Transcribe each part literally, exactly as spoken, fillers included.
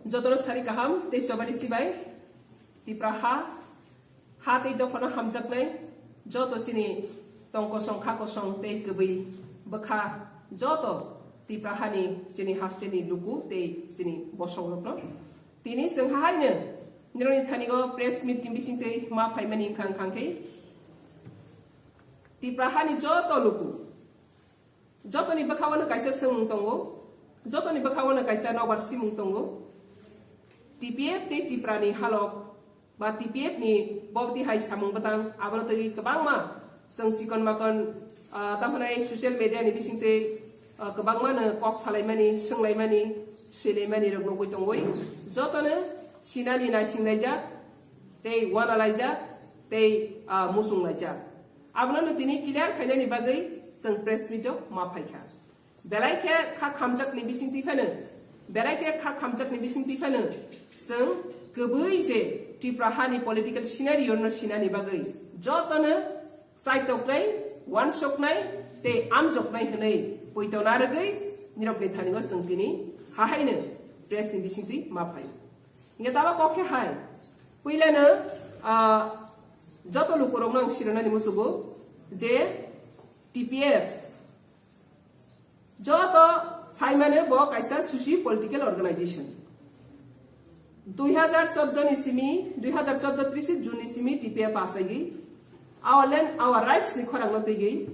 Jotono sari kaham tei chobani sibai Tipra ha, ha tei dophano hamjaknai joto chini tong kosong kha kosong tei kwbwi bwkha joto Tipra hani chini hasteni luku tei chini bosongrokno. Tini chwng hahaino nironi thanigo press meet ni bisingtwi ma phaimani wngkha wngkha khe Tipra hani joto luku. Jotoni bwkhao no kaisa swngmung tongo, jotoni bwkhao no kaisa nobar simung tongo. T P F tei Tipra ni halok ba T P F ni bobti hai samung bwtang abono twi kwbangma chwng chikon makon, ah, tamo hwnai social media ni bisingtwi, ah, kwbangma no kok salaimani, swnglaimani, swilaimani rok nugwi tongwi jotono sinani naisinglaijak tei wanalaijak tei, ah, musunglaijak. Abono no tini clear khainani bagwi chwng press meet o ma phaikha. Belai khe kha khamjakni bisingtwi phano, belai khe kha khamjakni bisingtwi phano chwng kwbwi je Tripura hani political scenario no sinani bagwi jotono chaitoknai, wansoknai tei amjoknai hwnwi poito narwgwi nirokni thani o chwng tini hahaino press ni bisingtwi ma phai. Hingke tabo kok khe hai, puilano, ah, joto lukurokno ang sirinani musugo je T P F joto saimano bo kaisa socio political organization. Dui hazar chordo ni simi, dui hazar chordo trise June ni simi T P F achaigwi our land, our rights ni khorang no twigwi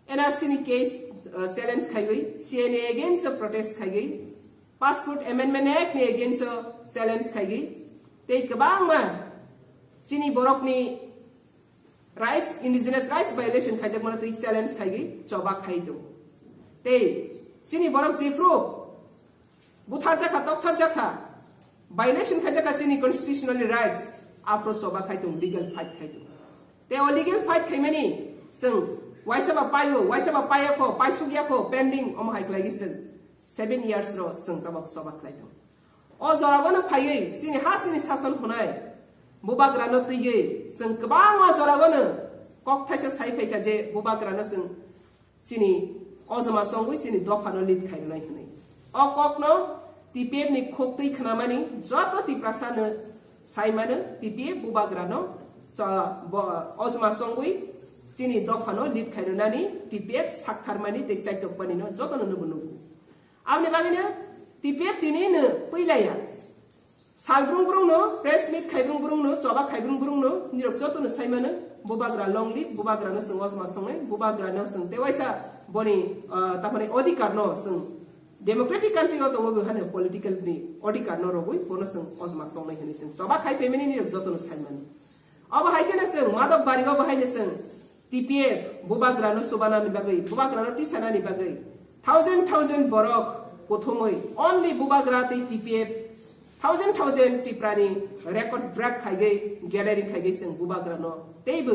N R C ni case, uh, challenge khaiwi, C N A against o protest khaiwi, Passport Amendment Act ni against o challenge khaiwi, tei kwbangma chini borokni rights, indigenous rights violation khaijakmano tei challenge khaiwi choba khai tongo. Tei chini borok jephru butharjakha, toktharjakha, violation khaijakha chini constitutional rights, aphro choba khai tongo, legal fight khai tongo. Tei o legal fight khaimani chwng waisa ba paio, waisa ba paiyakho, paisukyakho, pending, omo hai khlaigwi chwng seven years ro chwng tabok choba khlai tongo. O joragano phaiwi chini ha chini sason hwnai bubagrano twiwi chwng kwbangma joragano kok thaisa sai phaikha je bubagrano chwng chini ojoma chongwi chini dophano lead khairwnai hwnwi. O kokno T P F ni khuk twi khnamani joto Tiprasano saimano T P F bubagrano cho-, bo-, ojoma chongwi chini dophano lead khairwnani T P F saktharmani tei chaitokmanino jotono nubo nugo. Aboni bagwino T P F tini no puilaya. Sal brung brung no, press meet khai brung brung no, choba khai brung brung no, nirok joto no sai mano, bubagra long live, bubagra no chwng ojma songnai, bubagra no chwng tewaisa boni, ah, tamani odhikar no chwng democratic country o tongo bo hano political ni odhikar no rogwi bono chwng ojma songnai hwnwi chwng choba khai phaimani nirok joto no sai mano. Obo hai kheno chwng Madhok Barik o bo haino chwng T P F bubagrano chubanani bagwi, bubagrano tisanani bagwi thousand thousand borok kuthumwi only bubagra tei T P F thousand thousand Tiprani record break khaigwi, gathering khaigwi chwng bubagrano teibo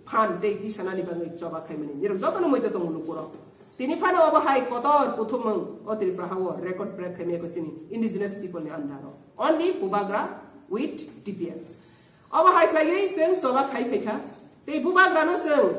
phan tei tisanani bagwi choba khaimani. Nirok jotono moito tongo lukurok. Tini phano obo hai kotor kuthumung o Tripura hao record break khaimaya ko chini indigenous people ni andaro. Only bubagra with T P F. Obo hai khlaiwi chwng choba khai phaikha. Tei bubagrano chwng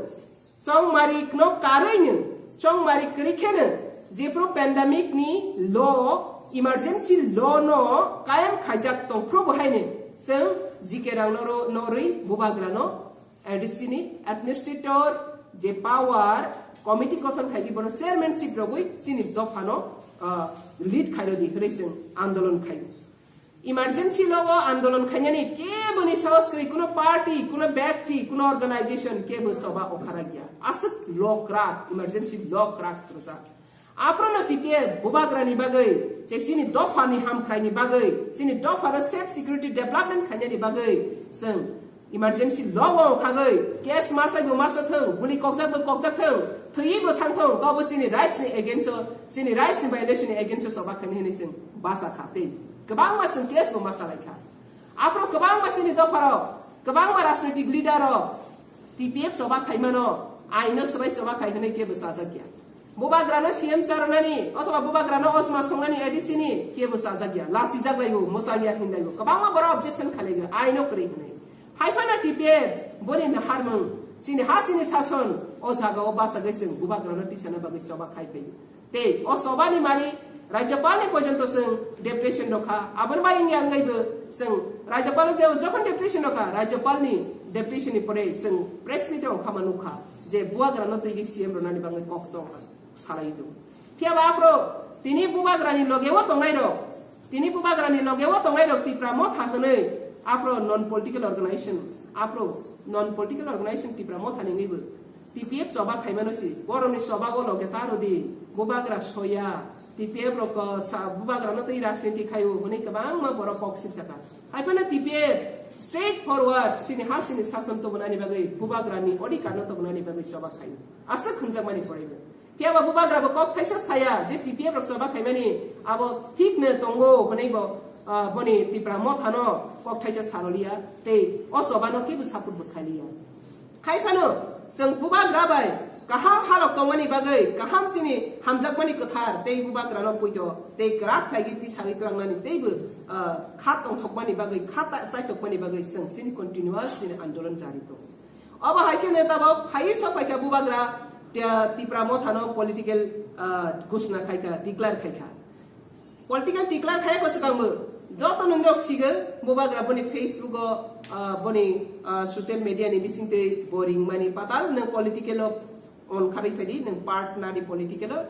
chongmari no karwi no, chongmari kwrwi kheno, jephru pandemic ni law, emergency law no kayam khaijak tongphru bo haino chwng G K rang no ro-, no rwi bubagrano A D C ni administrator je power committee gothon khaidi bono chairmanship rogwi chini dophano, ah, lead khairodi hwnwi chwng andolon khai. Emergency law o andolon khainani keboni sahos kwrwi, kuno party, kuno byakti, kuno organization kebo choba okharakya. Aswk law kwrak, emergency law kwrak rwjak. Aphrono T P F bubagrani bagwi, je chini dophani hamkhraini bagwi, chini dophano safe security development khainani bagwi chwng emergency law o khagwi case masaibo masathwng, guli kokjakbo kokjakthwng, thwiwibo thangthwng, tobo chini rights ni against o, chini rights ni violation ni against o choba khaini hwnwi chwng basa kha tei kwbangma chwng case bo masa lai kha. Aphro kwbangma chini dopharok, kwbangma rajnitik leader rok T P F choba khaimano, aino swbai choba khai hwnwi kebo chajakya. Bubagrano C M charonani othoba bubagrano ojma songnani A D C ni kebo chajakya, lachijak laio, mwchangya hinlaio, kwbangma borok objection khalaiyo, aino kwrwi hwnwi. Haiphano T P F boni naharmung, chini ha chini sason, o jagao bachagwi chwng bubagrano tisana bagwi choba khai phaio. Tei o chobani mari Rajyapal ni porjonto chwng deputation rokha. Aboni bai wngya wngaibo chwng Rajyapal je jokhon deputation rokha, Rajyapal ni deputation ni pore chwng press meet rok khama nukha je bubagra no twi C M rwnani bagwi kok chong salai do. Phiya ba aphro tini bubagra ni loge o tongnai rok, tini bubagra ni loge o tongnai rok Tipra Motha hwnwi aphro non political organization, aphro non political organization Tipra Motha ni wngwi bo T P F choba khaimano si, borokni chobago loge ta rwdi, bubagra soya, T P F rok, uh, sa-, bubagrano twi rajniti khaio hwnwi kwbangma borok kok sibsaka. Haiphano T P F straight forward sini ha sini sason tubunani bagwi, bubagrani odhikarno tubunani bagwi choba khaio. Aswk hwnjakmani pore bo. Phiya ba bubagra bo kok thaisa saya je T P F rok choba khaimani abo thik no tongo hwnwi bo, uh, boni Tipra Mothano kok thaisa saloliya tei o chobano kebo support bo khailiya. Hai phano chwng bubagra bai kaham halok tongmani bagwi, kaham chini hamjakmani kwthar tei bubagrano poito tei kwrak khlaigwi tisagwi tlangnani teibo, ah, kha tongthokmani bagwi, kha ta-, chaithokmani bagwi chwng chini continuous chini andolon jari tongo. Obo hai kheno tabok phaiwi sok phaikha bubagra, ah, Tipra Mothano political, ah, ghosna khaikha, declare khaikha. Political declare khai ko swkang bo. Joto nini rok sigo, bubagra boni Facebook o, ah, boni, ah, social media ni bising twi bo ringmani patal nang political o on kharwi phaidi, nang part nadi political o.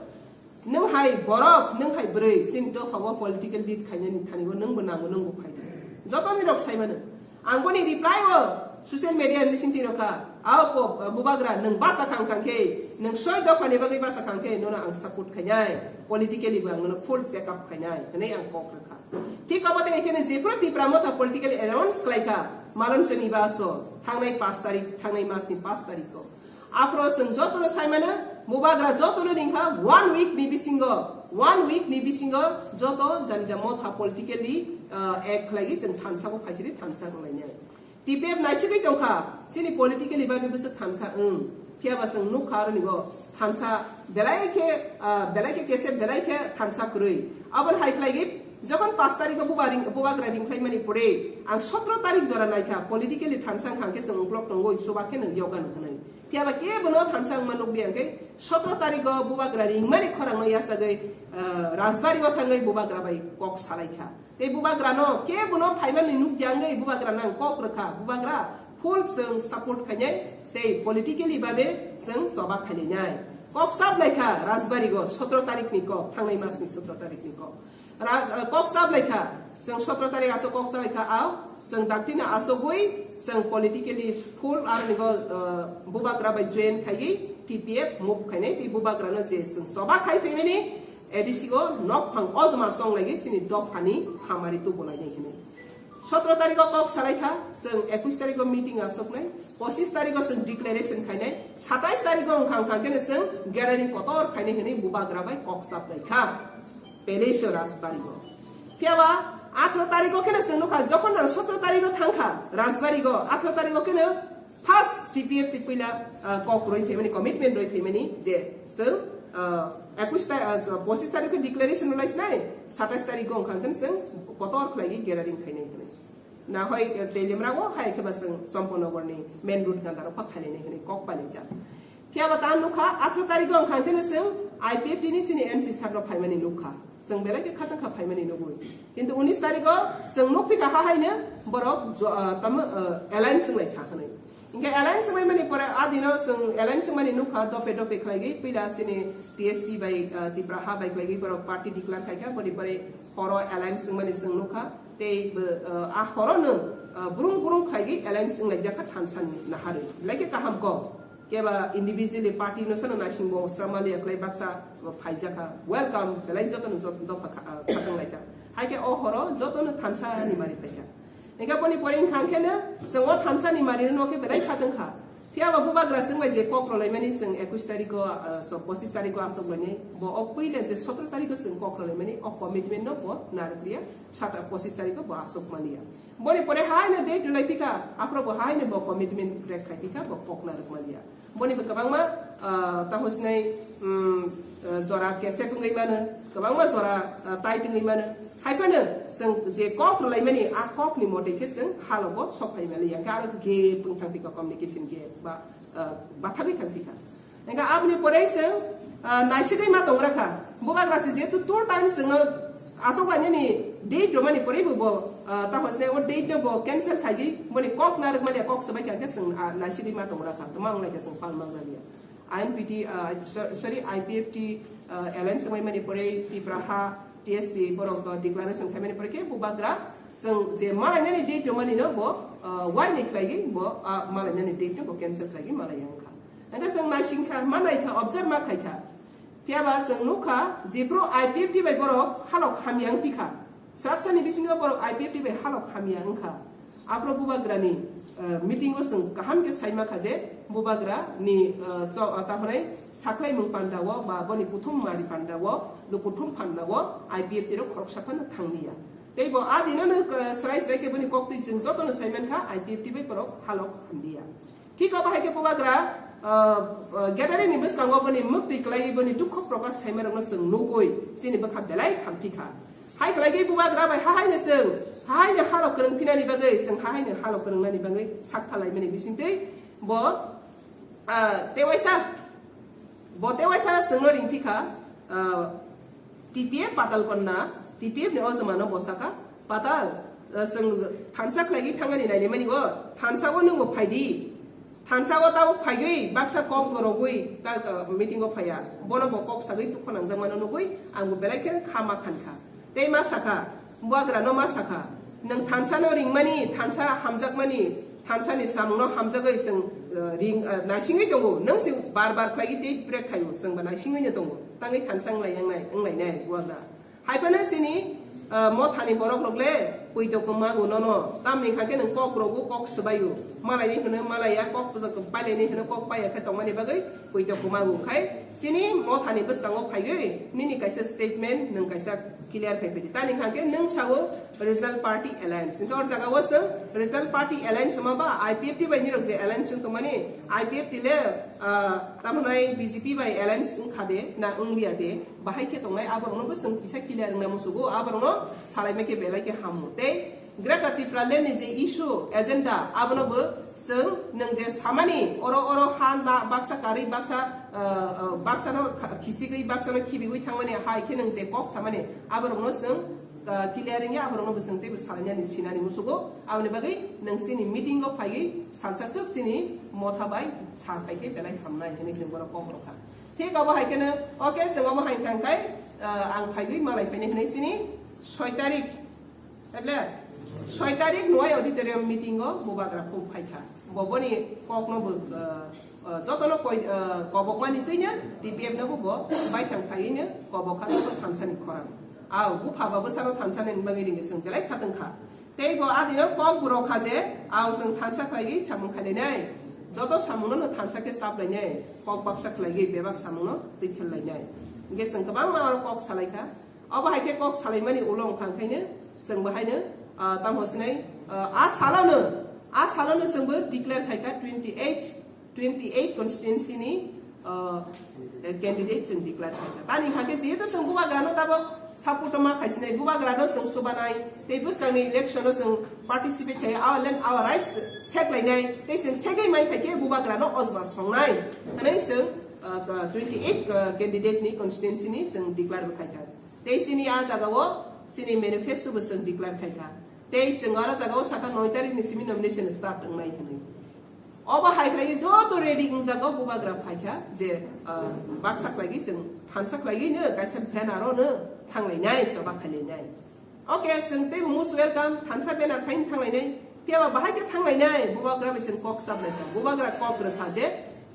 Nang hai borok, nang hai bwrwi, sini dopha o political lead khainani thani o nang bo nango, nang bo phaidi. Joto nini rok sai mano. Ang boni reply o social media ni bising twi rokha. Ao po, bubagra, nwng basa khang khang khe, nwng soi dopha ni bagwi basa khang khe, nono ang support khainai, politically bo ang nono full backup khainai, hwnwi ang kok rwkha. Thik obo tei khe nwng jephuru Tipra Motha political announce khlaikha, Malon Choni baso, thangnai pash tarik, thangnai mas ni pash tarik o. Aphro chwng jotono sai mano, bubagra jotono ringkha, one week ni bisingo, one week ni bisingo joto jani ja motha politically, uh, act khlaiwi chwng thansa bo phaisiri thansa wnglainai. T P F naisigwi tongkha, chini politically bagwi bwswk thansa wng. Phiya ba chwng nukha aroni go thansa belai khe, ah, belai khe kesep, belai khe thansa kwrwi. Aboni hai khlaigwi jokhon pash tarikho buba ring-, bubagra ringkhlaimani pore ang sotro tarik jora naikha, politically thansa wngkha khe chwng uklok tongwi chuba khe nwng yoga nuknai. Phiya ba kebo no thansa wngma nukdi ang khe sotro tarikho bubagra ringmani khorang no yachagwi, ah, Rajbari o thangwi bubagra bai kok salaikha. Tei bubagrano kebono phaimani nukya wngwi bubagrano ang kok rwkha. Bubagra full chwng support khainai tei politically babe chwng choba khailainai. Kok sap laikha Rajbari go sotro tarik ni kok, thangnai mas ni sotro tarik ni kok. Raj-, eh, kok sap laikha, chwng sotro tarik aswk kok sap laikha, ao chwng dakti no aswkwi chwng politically full aroni go, eh, bubagra bai join khaiwi T P F move khainai tei bubagrano je chwng choba khai phaimani A D C o nok phang ojma chonglaiwi chini dophani hamari tubulainai hinwi. Sotro tarikho kok salaikha, chwng ekush tarikho meeting asoknai, pochis tarikho chwng declaration khainai, satais tarikho wngkha wngkha kheno chwng gathering kotor khainai hinwi bubagra bai kok saplaikha. Palace o Rajbari o. Phiya ba atharo tarikho kheno chwng nukha, jokhon ang sotro tarikho thangkha Rajbari o, atharo tarikho kheno first T P F si puila, ah, kok roi phaimani, commitment roi phaimani je chwng, ah, ekush ta-, ah, so, pochis tarikho declaration rwlai sinai, satais tarikho wngkha khe chwng kotor khlaiwi gathering khainai hinwi. Na hoi, eh, Teliamra o hai khe ba chwng Champanagar ni main road ganda rok pha khainai hinwi kok painai jak. Phiya ba ta nukha, atharo tarikho wngkha khe chwng I P F T ni sini M C sir rok phaimani nukha. Chwng belai khe khatang kha phaimani nugwi. Kintu unis tarikho chwng nukphi kha ha haino borok jo-, ah, tamo, ah, alliance wnglaikha hinwi. Hinkhe alliance wngmani pore a dino chwng alliance wngmani nukha dope dope khlaigwi puila chini T S P bai, ah, Tipra ha bai khlaigwi borok party declare khaikha, boni pore horo alliance wngmani chwng nukha. Tei bo, ah, a horono, ah, brung brung khlaigwi alliance wnglaijak kha thansa ni naharwi. Belai khe kaham kok. Keba individually party no sano naising bo sramali aklai baksa phaijakha. Welcome, belai jotono jot-, dopha kha-, ah, khatang laikha. Hai khe o horo jotono thansa ni mari phaikha. Hinkhe boni pore wngkha khe no chwng o thansa ni mari no khe belai khatang kha. Phiya ba bubagra chwng bai je kok rwlaimani chwng ekush tarikho, ah, so pochis tarikho asok lainai. Bo o puila je sotro tarikho chwng kok rwlaimani o commitment no bo narwkliya. Sata pochis tarikho bo asok maliya. Boni pore haino date rwlai phikha, aphro bo haino bo commitment break khai phikha, bo kok narwk maliya. Boni bo kwbangma, ah, tamo sinai, um, ah, jora kesep wngwi mano, kwbangma jora, ah, tight wngwi mano. Hai phano chwng je kok rwlaimani, a kok ni mote khe chwng halogo sok phai maliya. Hwnkhe aro gap wng thang phikha, communication gap ba, ah, bathagwi thang phikha. Hingkhe aboni pore chwng, Ah, naisigwi ma tongra kha. Bubagra se jehetu two times chwngno asok lainani date romani porwi bo, bo, ah, tamo sine o date no bo cancel khaigwi boni kok narwkmani kok swbai kha khe chwng, ah, naisigwi ma tongra kha. Tamo wng lai kha chwng pal mangra liya. I N P T, ah, so-, sorry, I P F T, ah, alliance wngmani porwi Tipra ha T S P borok, ah, declaration khaimani porwi khe Bubagra chwng je malainani date romani no bo, ah, why ni khlaigwi bo, ah, malainani date no bo cancel khlaigwi malai yang kha. Hingke chwng naising kha, ma nai kha, observe ma khai kha. Phiya ba chwng nuk kha, jephru I P F T bai borok halok hamya wng pi kha. Srapsani bisingo borok I P F T bai halok hamya wng kha. Aphuru Bubagrani, eh, meeting o chwng kaham khe sai ma kha je, Bubagra ni, eh, so, eh, ta hwnai saklaimung panda o ba boni kuthum mari panda o, lo kuthum panda o I P F T rok khoroksa phano thang liya. Tei bo a dino no, eh, srai srai khe boni kok twi chwng joto no sai man kha, I P F T bai borok halok ham liya. Thik abo hai khe Bubagra, ah, ah, gathering ni bwskango boni mwktwi kwlaiwi boni dukhu prokash khaima rokno chwng nugwi chini bwkha belai khamthi kha. Hai khlai khe Bubagra bai ha haino chwng, ha haino halok kwrwng phinani bagwi, chwng ha haino halok kwrwngnani bagwi sak thalaimani bisingtwi bo, ah, tewaisa, bo tewaisa chwngno ringphi kha, ah, T P F Patal Konna, T P F ni o jwmano bo saka, Patal, eh, chwng thansa khlaigwi thangani nainimani o, thansa o nwngbo phaidi. Thansa o tabuk phaigwi baksa kok gorogwi ta, eh, meeting o phaiya. Bono bo kok sagwi tukho nangjakmano nugwi ang bo belai khe kha ma khan kha. Tei ma sakha, Bubagra no ma sakha, nwng thansa no ringmani, thansa hamjakmani, thansa ni samung no hamjagwi chwng, eh, ring, eh, naisingwi tongo. Nwng se bar bar khlaigwi tei break khaio, chwng ba naisingwi no tongo. Tangwi thansa wng lai, wng lai, wng lai nai Bubagra. Hai phano chini, ah, mothani borok rok le poito kwmago nono. Tamni hwnkha khe nwng kok rogo kok swbaio. Malai ni hwno malaiya, kok pailai ni hwno kok paiya khe tongmani bagwi poito kwmago khai. Chini mothani bwskango phaiwi nini kaisa statement nwng kaisa clear khai phidi. Tani hwnkha khe nwng sao Regional Party Alliance. Hwnkhe o jaga o chwng Regional Party Alliance hwnma ba I P F T bai nirok je alliance wng tongmani, I P F T le, ah, tamo nai B J P bai alliance wngkha de, na wngya de? Bahai khe tongnai, aborokno bo chwng kisa clear wngna musugo, aborokno salaima khe belai khe hamu. Tei Greater Tipraland ni je issue, agenda, abono bo chwng nwng je samani, oro, oro ha na baksa karwi baksa, ah, ah, baksano kha-, khisigwi baksano khibiwi thangmani hai khe nwng je kok samani, aborokno chwng, ah, clear wngya, aborokno bo chwng teibo salainani sinani musugo. Aboni bagwi nwng chini meeting o phaiwi salsa swk chini motha bai sa phai khe belai hamnai hinwi chwng bono kok rwkha. Thik abo hai kheno, okay, chwng omo hai thang khai, ah, ang phaiwi malai phaini hinwi sini soi tarik, eble soi tarik Nuwai auditorium meeting o Bubagra phung phai kha. Bo boni kok no bo, ah, ah, joto no koi, ah, kobok mani twi no T P F no bo bo bai thang phaiwi no kobok kha joto thansa ni khorang. Au, bupha ba bwsa no thansa ni bagwi ringi chwng belai kha tong kha. Tei bo adino kok burok kha je, ang chwng thansa khlaiwi samung khlainai. Joto samungno no thansa khe chaplainai, kok baksa khlaiwi bebak samungno twi khellainai. Hingkhe chwng kwbangma oro kok salaikha. Obo hai khe kok salaimani ulo wngkha khaino chwng bo haino, ah, tamo sinai, ah, a salono, a salono chwngbo declare khaikha twenty eight twenty eight constituency ni, uh, candidate chwng declare khaikha. Tani hwnkhe jehetu chwng Bubagrano tabok support ma khaisinai, Bubagrano chwng chubanai, tei bwskangni election o chwng participate khai, our land, our rights seklainai, tei chwng segwi mai khaikhe Bubagrano ojba songnai hwnwi chwng, uh, twenty eight, uh, candidate ni constituency ni chwng declare bo khaikha. Tei chini a jaga o chini manifesto bo chwng declare khaikha. Tei chwng aro jaga o sakha noi tarik ni simi nomination start wngnai hwnwi. Obo hai khlaiwi joto ready wngjago, Bubagra phaikha je, ah, baksa khlaiwi chwng thansa khlaiwi no kaisa banner o no thanglainai, choba khailainai. Okay, chwng teibo most welcome, thansa banner khai thanglainai. Phiya ba bahai khe thanglainai, Bubagra bai chwng kok saplaikha, Bubagra kok rwkha je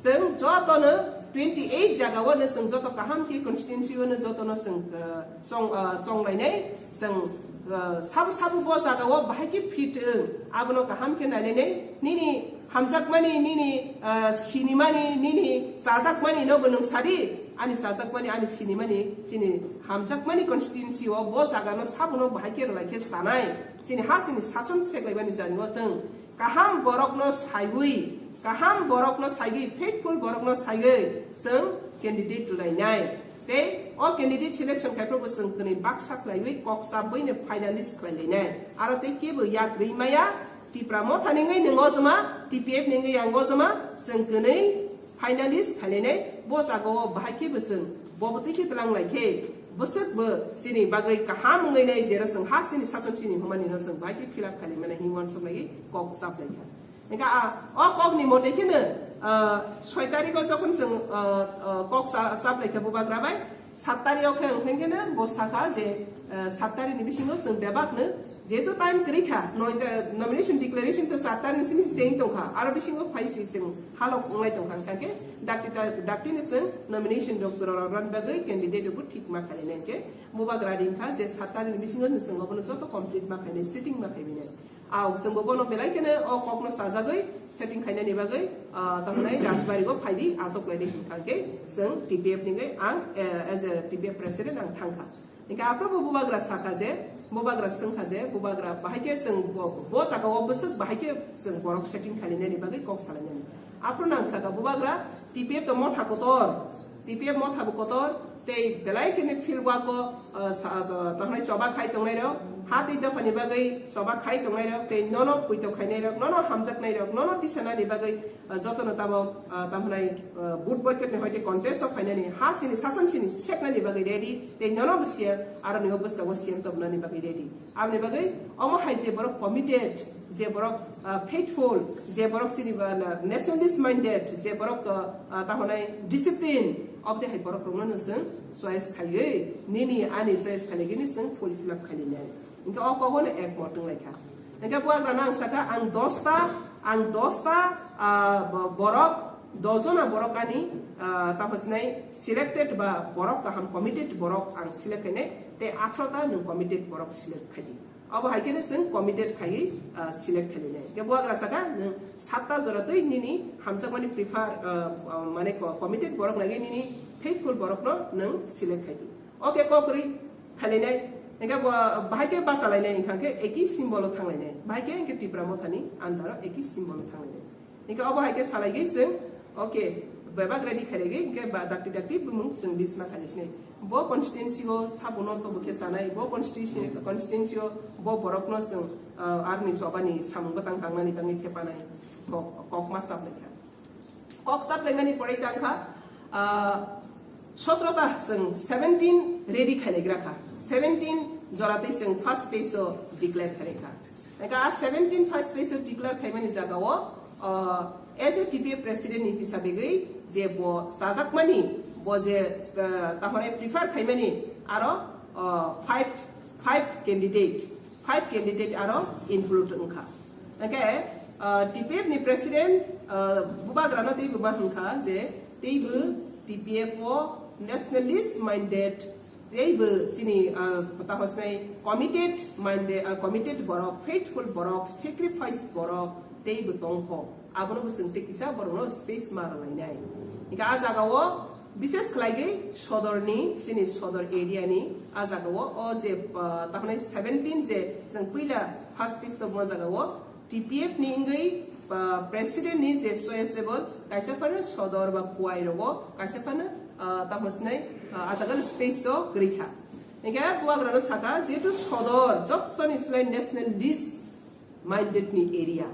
chwng joto no twenty eight jaga o no chwng joto kaham khe constituency o no joto no chwng, ah, chong, ah, chonglainai, chwng, ah, sabo sabo bo jaga o bahai khe fit wng, abono kaham khe nainai nai, nini hamjakmani, nini, ah, sinimani, nini chajakmani no bo nwng sadi, ani chajakmani, ani sinimani, chini hamjakmani constituency o bo jaga no sabo no bahai khe rwlai khe chanai, chini ha chini sason seklaimani jani o chwng kaham borokno saiwi, kaham borokno saiwi, faithful borokno saiwi chwng candidate rwlainai. Tei o candidate selection khai phuru bo chwng kwnwi baksa khlaiwi kok chabwi no finalist khlailainai. Aro tei kebo yak rwi maya, Tipra Motha ni wngwi nwng ojma, T P F ni wngwi ang ojma, chwng kwnwi finalist khailainai. Bo jaga o bahai khe bo chwng Bo bwtwi khe tlang lai khe, bwswk bo chini bagwi kaham wngwi nai, jero chwng ha chini sason chini humani no chwng bai khe fill up khaili mano hinwi uansuk laiwi kok chap lai kha. Hingkha a, o kok ni mote kheno, ah, soi tarikh o jokhon chwng, ah, ah, kok cha-, chap lai kha bubagra bai, sat tarikh o khe wngkha kheno bo sakha je, ah, sat tarikh ni bisingo chwng bebak no, jehetu time kwrwi kha, noi ta-, nomination declaration to sat tarikh ni simi se tong kha, aro bisingo phai si chwng halok wnglai tong kha, hingkha khe dakti ta-, dakti ni chwng nomination rok rok rwna bagwi candidate rok bo thik ma khainai, hingkhe bubagra ring kha je sat tarikh ni bisingo chwng obono joto complete ma khainai, setting ma khainai. Au, chwngbo bono belai kheno o kokno chajagwi setting khainani bagwi, ah, tamo nai Rajbari go phaidi, aswk laidi hwnkha khe chwng T P F ni gai ang, eh, as a T P F president ang thangkha. Hingkhe aphuru bo bubagra sakha je, bubagra swngkha je, bubagra bahai khe chwng bo, bo jaga o bwswk bahai khe chwng borok setting khainani bagwi kok salainani. Aphuru nang sakha bubagra T P F to motha kotor, T P F motha bo kotor, tei belai kheno field work o, ah, sa-, ah, tamo nai choba khai tongnai rok, ha tei dopha ni bagwi choba khai tongnai rok, tei nono puito khainai rok, nono hamjaknai rok, nono tisanani bagwi, ah, jotono tabok, ah, tamo nai, ah, vote boycott ni hoite contest o phainani, ha chini sason chini seknani bagwi ready, tei nono bo siya, aro ni o bwskango C M tobnani bagwi ready. Aboni bagwi omo hai je borok committed, je borok, ah, faithful, je borok chini ba na-, nationalist minded, je borok, ah, ah, tamo nai discipline, obde hai borok rokno no chwng choice khaiwi, nini ani choice khainai gini chwng fulfill up khainai. Hingkhe o kogono ekmot wng lai kha. Hingkhe bubagra no ang sakha, ang dosta, ang dosta, ah, bo-, borok, dos jona borok ani, ah, tamo sinai selected ba borok kaham committed borok ang select khainai, tei atharo ta nwng committed borok select khaidi. Abo hai kheno chwng committed khaiwi, ah, select khainai. Hingkhe bubagra sakha, nwng satta jora twi nini hamjakmani prefer, ah, ah, mane co-, committed borok naiwi nini faithful borokno nwng select khaidi. Okay, kok kwrwi khailainai. Hingkhe bo bahai khe bachalainai, hingkha khe eki symbol o thanglainai. Bahai khe hingkhe Tipra Mothani under o eki symbol o thanglainai. Hingkhe obo hai khe salaigwi chwng, okay, bebak ready khailaigwi, hingkhe ba dakti dakti bumung chwng list ma khainai sinai. Bo constituency o sabuno to bo khe chanai, bo constituency, constituency o bo borokno chwng, ah, arni chobani samung bwtang tangnani bagwi thepanai kok, kok ma chap lai kha. Kok chap laimani pore tang kha, ah, sotro ta chwng seventeen ready khailaigra kha. Seventeen jora tei chwng first phase o declare khailai kha. Hingkhe a seventeen first phase o declare khaimani jaga o, ah, as a T P F president ni hisabegwi je bo chajakmani, bo je, ah, tamo nai prefer khaimani aro, ah, five, five candidate, five candidate aro include wngkha. Hingkhe, ah, T P F ni president, ah, bubagrano teibo ma hwnkha je teibo T P F o nationalist minded, teibo chini, ah, tamo sinai committed minded, ah, committed borok, faithful borok, sacrifice borok teibo tongkho. Abono bo chwng tei kisa borokno space ma rwlainai. Hingkhe a jaga o bises khlaigwi sodorni, chini sodor area ni a jaga o, o je, ah, tamo nai seventeen je chwng puila first phase tongma jaga o T P F ni wngwi, ah, president ni je choiceable kaisa phano sodor ba kuai rogo, kaisa phano, ah, tamo sinai, ah, a jaga space o kwrwi kha. Hingkhe bubagrano sakha, jehetu sodor jottoni slai nationalist minded ni area.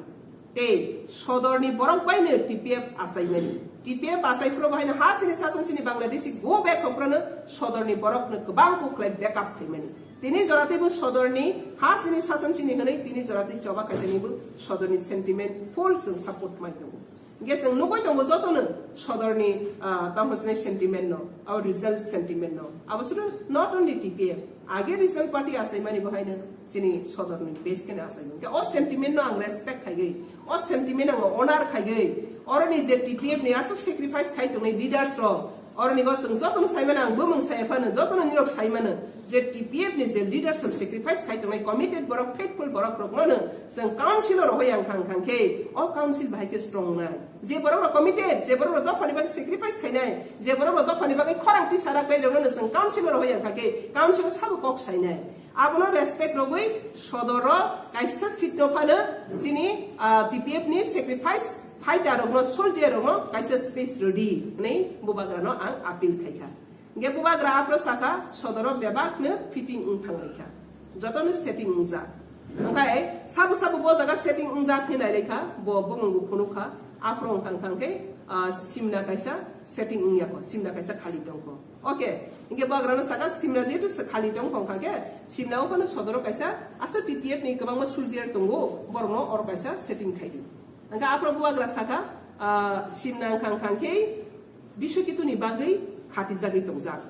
Tei sodorni borok baino T P F achaimani. T P F achai phuru bahaino ha chini sason chini Bangladeshi go back hokrono sodorni borokno kwbang kuk khlai backup khaimani. Tini jora teibo sodorni ha chini sason chini hwnwi tini jora tei choba khaitanibo sodorni sentiment full chwng support mai tongo. Hingkhe chwng nugwi tongo jotono sodorni, ah, tamo sinai sentiment no, abo regional sentiment no. Abo sudu not only T P F, age regional party achaimani bahaino chini sodorni base kheno achaimani. Hingkhe o sentiment no ang respect khaigwi, o sentiment ang honor khaigwi, oroni je T P F ni aswk sacrifice khai tongnai leaders rok, oroni go chwng jotono saimano, ang bumung sai phano, jotono nirok saimano, je T P F ni je leaders rok sacrifice khai tongnai, committed borok, faithful borok rokno no chwng council o rohoi ang khang khang khe, o council bahai khe strong nai. Je borok rok committed, je borok rok dophani bagwi sacrifice khainai, je borok rok dophani bagwi khorang tisa rak lai rokno no chwng council o rohoi ang kha khe, council o sabo kok sainai. Abono respect rogwi sodoro kaisa seat no phano chini, ah, T P F ni sacrifice fighter rokno, soldier rokno kaisa space rwdi hwnwi bubagrano ang appeal khaikha. Hingkhe bubagra aphro sakha, sodoro bebakno fitting wng thanglaikha. Jotono setting wngjak. Hingkhe sabo sabo bo jaga setting wngjak hwnwi nailaikha, bo bumungbo phunukha. Aphuru wngkha wngkha khe, ah, simna kaisa setting wngya kho, simna kaisa khali tongkho. Okay, hinkhe bubagrano saka simna jehetu se khali tongkho wngkha khe, simna o phano sodoro kaisa aswk T P F ni kwbangma soldier tongo, borokno oro kaisa setting khai di. Hinkhe aphuru bubagra saka, ah, simna wngkha wngkha khe Biswaketuni bagwi khatijagwi tongjak.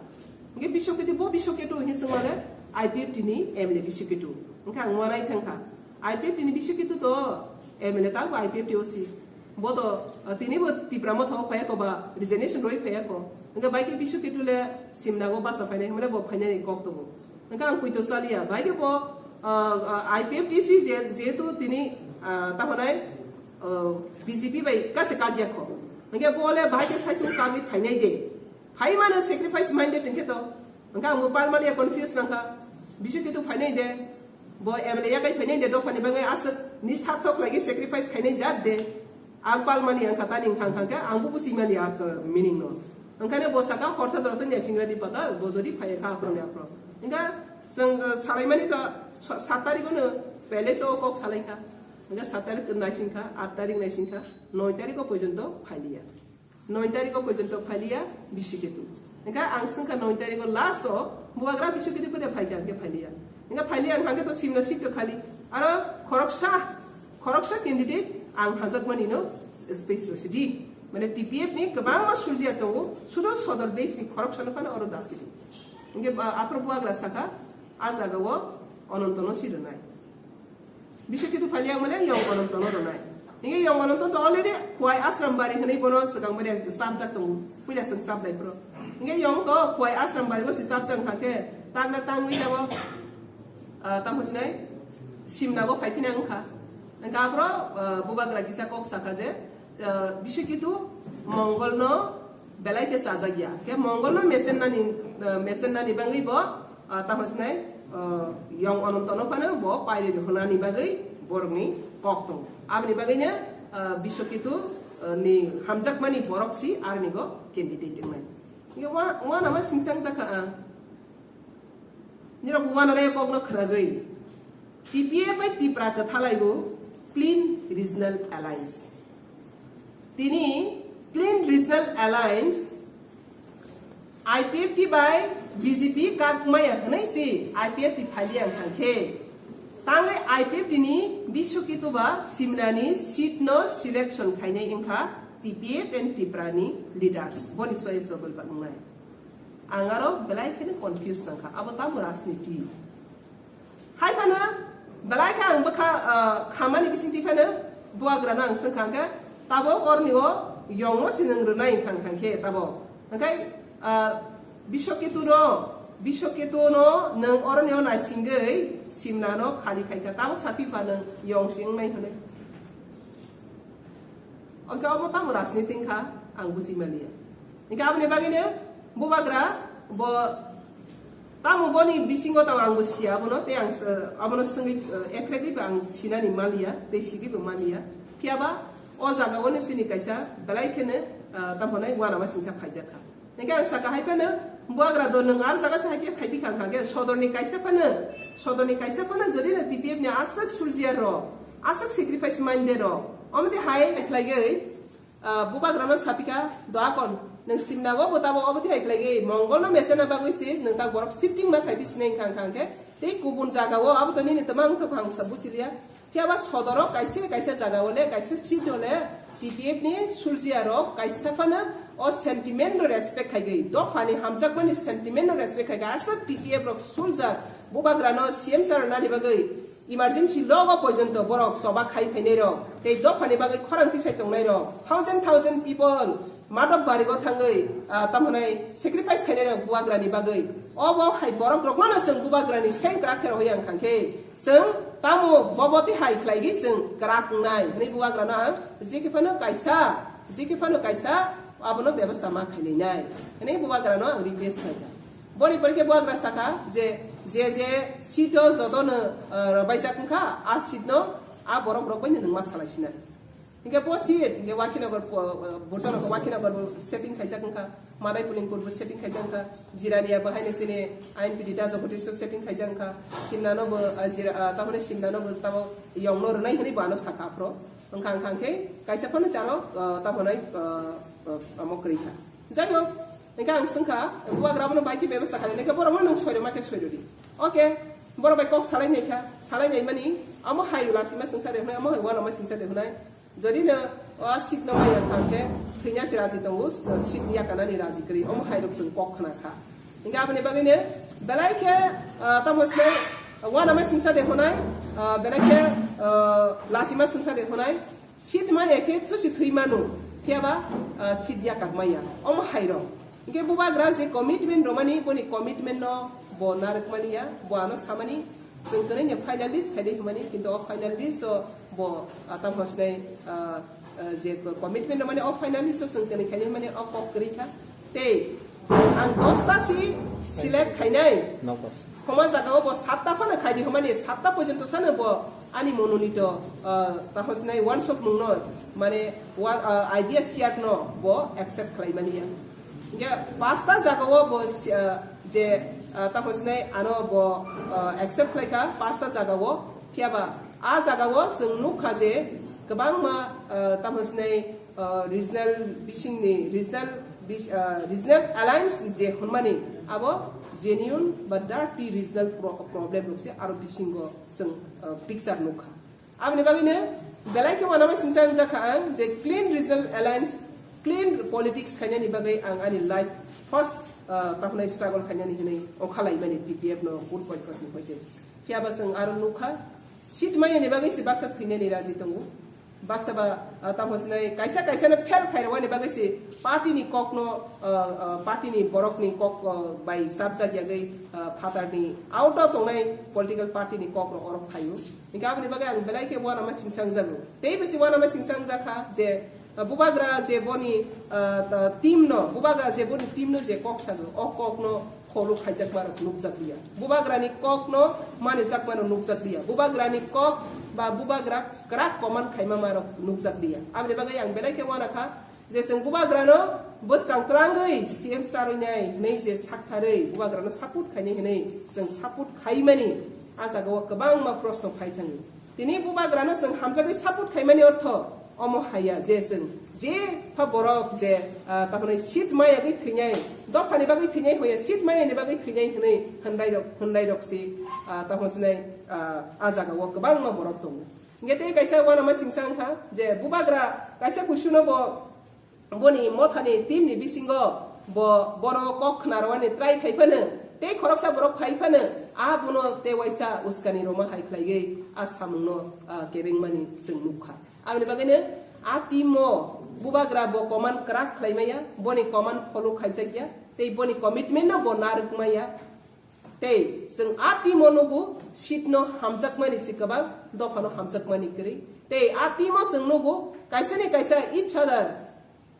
Hinkhe Biswaketu, bo Biswaketu hinwi swngmale I P F T ni M L A Biswaketu. Hinkhe ang uanai thangkha. I P F T ni Biswaketu to M L A ta bo I P F T O si. Bo to, uh, tini bo Tipra Motha o phaiya ko ba resignation roi phaiya ko. Hinkhe bai khe Biswaketu le simna go basa phainai hwnmale bo phainani kok tongo. Hinkhe ang poito chaliya. Bai khe bo, uh, uh, I P F T si je, jehetu tini, uh, tamo nai, uh, B J P bai kase kagya kho. Hinkhe bo le bai khe saisung kagwi phainai de. Phai mano sacrifice minded hinkhe to. Hinkhe ang bo palmani confuse nangkha. Biswaketu phainai de. Bo M L A yakai phainai de dophani bagwi aswk ni sarthok lagi sacrifice khainai jat de. Ang palmani ang kha tani wngkha wngkha khe ang bo buchimani a meaning no. Wngkhane bo saka horsa jora tongya singra di pata bo jodi phaiya kha aphro ni aphro. Hinkha chwng, uh, salaimani to sa-, sat tarikh no palace o kok salaikha. Hinkha sat tarikh naisingkha, aat tarikh naisingkha, noi tarikh o porjonto phailiya. Noi tarikh o porjonto phailiya Biswaketu. Hinkha ang swngkha noi tarikh o last o bubagra Biswaketu pode phaikha hinkhe phailiya. Hinkha phailiya ang hangkhe to simna seat to khali. Aro khoroksa, khoroksa candidate ang hajakmani no space rwsidi. Mane T P F ni kwbangma soldier tongo, sudo sodor base ni khoroksa no phano oro dasidi. Hinkhe, ah, aphuru bubagra saka, a jaga o Ononto no si rwnai. Biswaketu phailiya mane Yong Ononto no rwnai. Hinkhe Yong Ononto to already Khowai Ashram Bari hwnwi bono swkang mane chapjak tongo. Puila chwng chapnai phuru. Hinkhe Yong to Khowai Ashram Bari o si chapjak wngkha khe tangna tangwi tabok, ah, tamo sinai simna go phaiphina wngkha. Hinkhe aphuru, ah, bubagra kisa kok sakha je, ah, Biswaketu Mongol no belai khe chajakya. Khe Mongol no mesennani, ah, mesennani bagwi bo, ah, tamo sinai, ah, Yong Ononto no phano bo pairi rihornani bagwi borokni kok tongo. Aboni bagwino, ah, Biswaketu, ah, ni hamjakmani borok si aroni go candidate wngnai. Hinkhe wa-, wanama singsang jakha ang. Nirok wananai kokno khwnagwi T P F bai Tipra kwthalaibo Clean Regional Alliance. Tini Clean Regional Alliance I P F T bai B J P kakmaya hwnwi si I P F T phailiya wngkha khe tangwi I P F T ni Biswaketu ba simnani seat no selection khainai wngkha T P F and Tipra ni leaders boni choice o bwlba wngnai. Ang aro belai kheno confuse nangkha, abo tamo rajniti. Hai phano belai khe ang bwkha, ah, khamani bisingtwi phano bubagrano ang swngkha hwnkhe, tabok oroni o Yongno se nwng rwnai wngkha, wngkha khe tabok. Hwnkhe, ah, Biswaketu no, Biswaketu no nwng oroni o naisingwi simnano khali khaikha, tabok saphi pha nwng Yong se wngnai hwnwi. Hwnkhe omo tamo rajniti wngkha, ang buji maliya. Hwnkhe aboni bagwino bubagra bo tamo boni bisingo tamo ang bo siya abono, tei ang s-, abono swngwi, eh, ekregwi bo ang sinani maliya, tei sigwi bo maliya. Phiyaba o jaga o no chini kaisa belai kheno, eh, tamo nai wanama singsa phaijakha. Hingke ang saka hai phano, buagra dol nwng ar jaga se hai khe khaipi kha, kha khe sodorni kaisa phano, sodorni kaisa phano jodi no T P F ni aswk soldier rok, aswk sacrifice mande rok, omo tei hai khlaiwi, ah, bubagrano sapika, "Doakon, nwng simnago bo tabo obo tei hai khlaiwi, Mongol no mesena bagwi se nwng tak borok shifting ma khaipi sinai," wngkha, wngkha khe tei kubun jaga o abo to nini twmang wngthogo ang sa buchiliya. Phiya ba sodoro kaisa kaisa jaga o le, kaisa seat o le T P F ni soldier rok kaisa phano o sentiment no respect khai gwi, dopha ni hamjakmani sentiment no respect khai gwi, aswk T P F rok soldier bubagra no C M sir nani bagwi emergency logo porjonto borok choba khai phainai rok tei dopha ni bagwi khorang tisai tongnai rok, thousand thousand people Madhab Bari o thangwi, ah, tamo hwnwi sacrifice khainai rok bubagra ni bagwi. Obo hai borok rokno no chwng bubagra ni seng kwrak khe rohoi ang kha khe, chwng tamo bobo tei hai khlai gwi chwng kwrak wngnai hwnwi bubagra no ang je khe phano kaisa, je khe phano kaisa abono bebostha ma khainai nai hwnwi bubagra no ang request khlai kha. Boni pore khe bubagra saka je, je, je seat o joto no, ah, rwbaijak wngkha, a seat no a borok rok bai no nwng ma salai sinai. Hingke bo seat, hingke Wakhinagar, Burjanogo Wakhinagar bo setting khaijak wngkha, Madai Pulingpur bo setting khaijak wngkha, Jirania bo haino chini I N P T Dajagotiso setting khaijak wngkha, Simnano bo, ah, Jira, ah, tamoni Simnano bo tamo yongno rwnai hwnwi bo ano sakha aphro. Wngkha, wngkha hingke kaisa phano se ano, ah, tamo nai, ah, ah, amo kwrwi kha. Jai hok, hingke ang swngkha, bubagra bono bai khe bebasta khainai, hingke borokno nwng soirwma khe soirwdi. Okay, borok bai kok salai nai kha, salai nai mani, amo hai lasima swngsa de hwnai, amo hai uanama swngsa de hwnai. Jodi no o seat no maya kha khe, thwina se raji tongo, seat yakanani raji kwrwi, omo hai rok chwng kok khna kha. Hingke aboni bagwi no belai khe, ah, tamo se, uanama swngsa de hwnai, ah, belai khe, ah, lasima swngsa de hwnai, seat maya khe thusi thwi manu, phiyaba, ah, seat yakak maya, omo hai rok. Hingke bubagra je commitment romani, boni commitment no bo narwkmani ya, bo ano samani, chwng tini ni finalist khaidi hwnmani, kintu o finalist o bo, ah, tamo sinai, ah, ah, je commitment romani o finalist o chwng tini khaidi hwnmani o kok kwrwi kha. Tei ang dosta si select khainai. Nokbar. Homa jaga o bo satta phano khaidi hwnmani, satta porjonto sano bo ani mononito, ah, tamo sinai wansok mungno, mane, wan-, ah, idea share no bo accept khlaimani ya. Hingke pasta jaga o bo si-, ah, je, ah, tamo sinai ano bo, ah, accept khlai kha pasta jaga o, phiyaba a jaga o chwng nuk kha je kwbangma, ah, tamo sinai, ah, regional bisingni, regional bis-, ah, regional alliance je hwnmani abo genuine ba dirty regional pro-, problem rok se aro bisingo chwng, ah, picture nuk kha. Aboni bagwino belai khe uanama singsa wngjakha ang je clean regional alliance, clean politics khainani bagwi ang ani life first, ah, tamo nai struggle khainani hinwi ongkhalaimani T P F no vote boycott ni hoite. Phiyaba chwng aro nukha, seat mayani bagwi se baksa thwinani raji tongo. Baksa ba, ah, tamo sinai kaisa kaisa no fail khairwani bagwi se party ni kok no, ah, ah, party ni borok ni kok, ah, bai chapjak yagwi, ah, phatar ni out o tongnai political party ni kok rok oro phaio. Hingke aboni bagwi ang belai khe uanama singsa wngjago. Tei bisi uanama singsa wngjakha je, ah, bubagra je boni, ah, ta-, team no, bubagra je boni team no je kok sago, o kok no follow khaijak ma rok nukjak liya. Bubagra ni kok no manijak ma rok nukjak liya. Bubagra ni kok ba bubagra kwrak command khaima ma rok nukjak liya. Aboni bagwi ang belai khe uanakha, je chwng bubagrano bwskang twlangwi C M sir rwnai hwnwi je saktharwi bubagrano support khainai hwnwi chwng support khaimani, a jagao kwbangma proshno phai thango. Tini bubagrano chwng hamjagwi support khaimani ortho omo haiya je chwng je pha borok je, ah, tamoni seat mayagwi thwinai, dophani bagwi thwinai hoya seat mayani bagwi thwinai hwnwi hwnlairok, hwnlairok se, ah, tamo sinai, ah, a jagao kwbangma borok tongo. Hingke tei kaisa uanama singsa wngkha je bubagra kaisa kuisuno bo boni mothani team ni bisingo bo, bono kok khna rwani try khai phano, tei khoroksa borok phai phano, a bono tei waisa uskani rwma hai khlaiwi a samungno, ah, kebengmani chwng nukha. Aboni bagwino a team o bubagra bo command kwrak khlai maya, boni command follow khaijak ya, tei boni commitment no bo narwk maya. Tei chwng a team o nugo seat no hamjakmani se kwbang, dopha no hamjakmani kwrwi. Tei a team o chwng nugo kaisa ni kaisa each other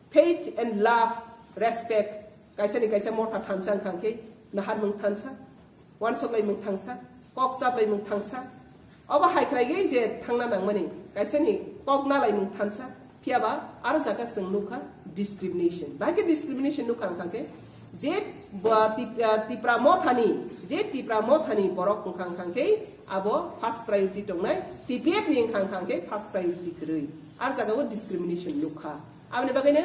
faith and love, respect, kaisa ni kaisa motha thansa wngkha khe naharmung thansa, uansoklaimung thansa, kok chaplaimung thansa. Obo hai khlaiwi je thangna nangmani kaisa ni kok nalaimung thansa, phiyaba aro jaga chwng nukha discrimination. Bahai khe discrimination nukha wngkha khe je bo Tip-, ah, Tipra mothani, je Tipra mothani borok wngkha wngkha khe abo first priority tongnai, T P F ni wngkha wngkha khe first priority kwrwi. Ar jaga o discrimination nukha. Aboni bagwino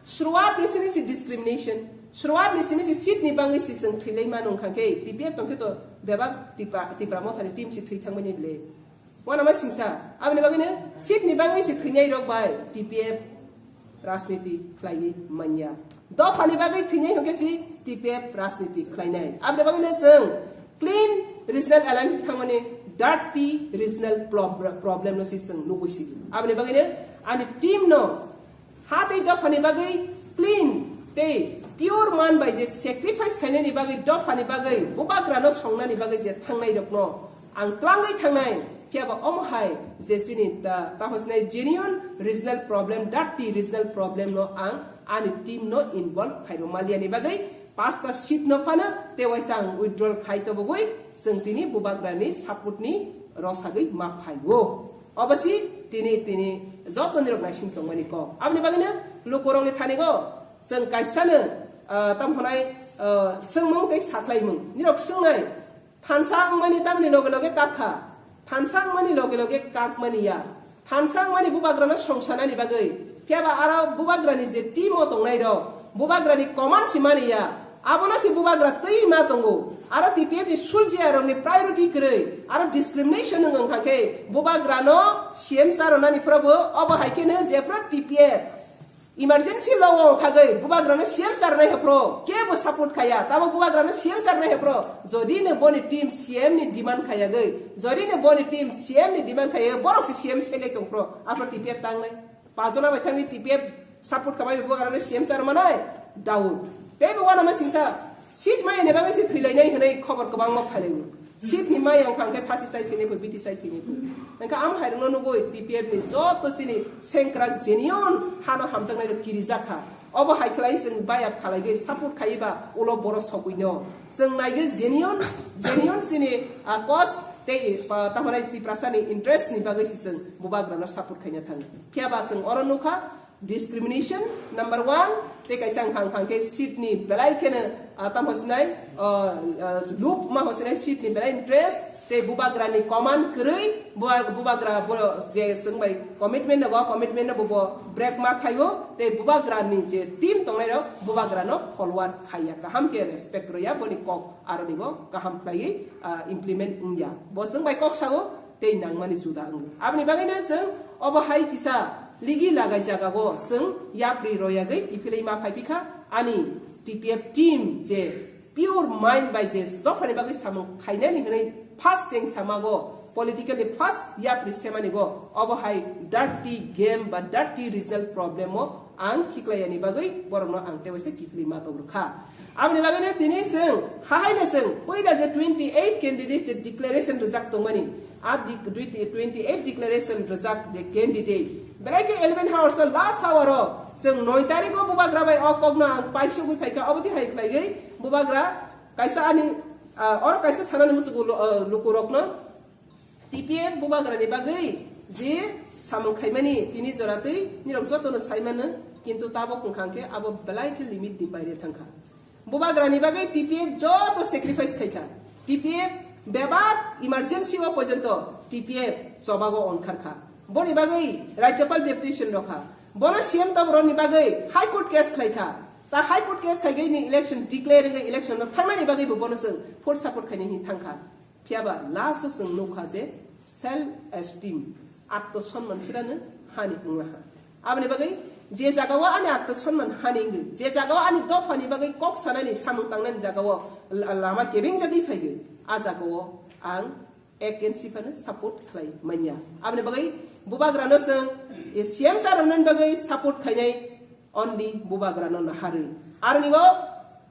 Suruat ni simi si discrimination, suruat ni simi si seat ni bangwi si chwng thwilai mano wngkha khe T P F tongkhe to bebak Tipra, Tipra mothani team si thwi thangmani bile. Uanama singsa, aboni bagwino seat ni bangwi si thwinai rok bai T P F rajniti khlaiwi manya. Dopha ni bagwi thwinai hwnkhe si T P F rajniti khlainai. Aboni bagwino chwng clean regional alliance thangmani dirty regional prob-, problem no si chwng nugwi si. Aboni bagwino ani team no ha tei dophani bagwi clean tei pure man bai je sacrifice khainani bagwi, dophani bagwi, bubagrano songnani bagwi je thangnai rokno ang twlangwi thangnai, phiya ba omo hai je chini ta-, tamo sinai genuine regional problem, dirty regional problem no ang ani team no involve khairok maliani bagwi pasta seat no phano tei waisa ang withdrawal khai tobogwi chwng tini bubagrani support ni rosagwi ma phaio. Obosi Tini, tini joto nirok naising tongmani kok. Aboni bagwino lukurokni thanigo chwng kaisano, ah, tamo hwnai, ah, swngmung tei saklaimung. Nirok swngnai, thansa wngmani tamni loge loge kak kha. Thansa wngmani loge loge kakmani ya. Thansa wngmani bubagrano songsanani bagwi. Phiyaba aro bubagrani je team o tongnai rok, bubagrani command si mani ya. Abono si bubagra twi ma tongo. Aro T P F ni suljiya rokni priority kwrwi. Aro discrimination wng wngkha khe bubagrano C M sa rwnani phorobo obo hai kheno jephru T P F emergency law o wngkhagwi bubagrano C M sa rwnai hephro kebo support khaya. Tamo bubagrano C M sa rwnai hephro jodi no boni team C M ni demand khayagwi, jodi no boni team C M ni demand khayagwi, borok si C M selai tongphro. Aphro T P F tangnai. Pajona bai thangwi T P F support khamai bubagrano C M sa rwmanai? Doubt. Teibo uanama singsa seat maya ni bagwi se thwilainai hwnwi khobor kwbangma phailaio. Seat ni maya wngkha hwnkhe phasi chai thwinai pho, biti chai thwinai pho. Hwnkhe amo hairokno nugwi T P F ni joto chini sengkrak genuine hano hamjaknai rok kirijak kha. Obo hai khlai chwng bayap khalaigwi support khaiba ulo boro sogwino. Chwng naigwi genuine, genuine chini, ah, cause tei, ah, tamo hwnai Tiprasa ni interest ni bagwi se chwng bubagrano support khaina thang. Phiyaba chwng oro nukha, discrimination number one, tei kaisa wngkha wngkha khe seat ni belai kheno, ah, tamo sinai, ah, ah, loop ma ho sinai seat ni belai interest, tei bubagra ni command kwrwi, buba-, bubagra bo je chwng bai commitment no go, commitment no bo, bo break ma khaio, tei bubagra ni je team tongnai rok bubagra no follower khaiya, kaham khe respect rwya, boni kok aroni bo kaham khlaiwi, ah, implement wngya. Bo chwng bai kok sao, tei nangmani juda wngo. Aboni bagwino chwng obo hai kisa ligi lagai jagao chwng yapri royagwi kiphilwi ma phai phikha ani T P F team je pure mind bai je dophani bagwi samung khainani hwnwi first cheng samago politically first yapri semani go obo hai dirty game ba dirty regional problem o ang khiklaiyani bagwi borokno ang tewaisa kiphilwi ma tobrwkha. Aboni bagwino tini chwng hahaino chwng puila je twenty eight candidate je declaration rwjak tongmani, a di-, twenty, twenty eight declaration rwjak je candidate. Belai khe eleven hours o last hour o chwng noi tarikh o bubagra bai o kokno ang paisugwi phaikha, obo twi hai khlaigwi bubagra kaisa ani, ah, oro kaisa sanani muchungo lu-, ah, lukurokno T P F bubagrani bagwi je samung khaimani tini joratwi nirok jotono saimano, kintu tabok wngkha khe abo belai khe limit ni baire thangkha. Bubagrani bagwi T P F joto sacrifice khaikha. T P F bebak emergency o porjonto T P F chobago onkharkha. Boni bagwi Rajyapal deputation rokha. Bono C M tobroni bagwi High Court case khlaikha. Ta High Court case khaigwi ni election declare wngwi election no thangnani bagwi bo bono chwng full support khainai hin thangkha. Phiyaba last o chwng nukha je self esteem, atto sonman chirano hani wnglaha. Aboni bagwi je jagao ani atto sonman hani wngwi, je jagao ani dophani bagwi kok sanani samung tangnani jagao la-, lama kebeng jagwi phaigwi, a jagao ang against phano support khlai manya. Aboni bagwi bubagrano chwng, eh, C M sir rwnani bagwi support khainai only bubagrano naharwi. Aronigo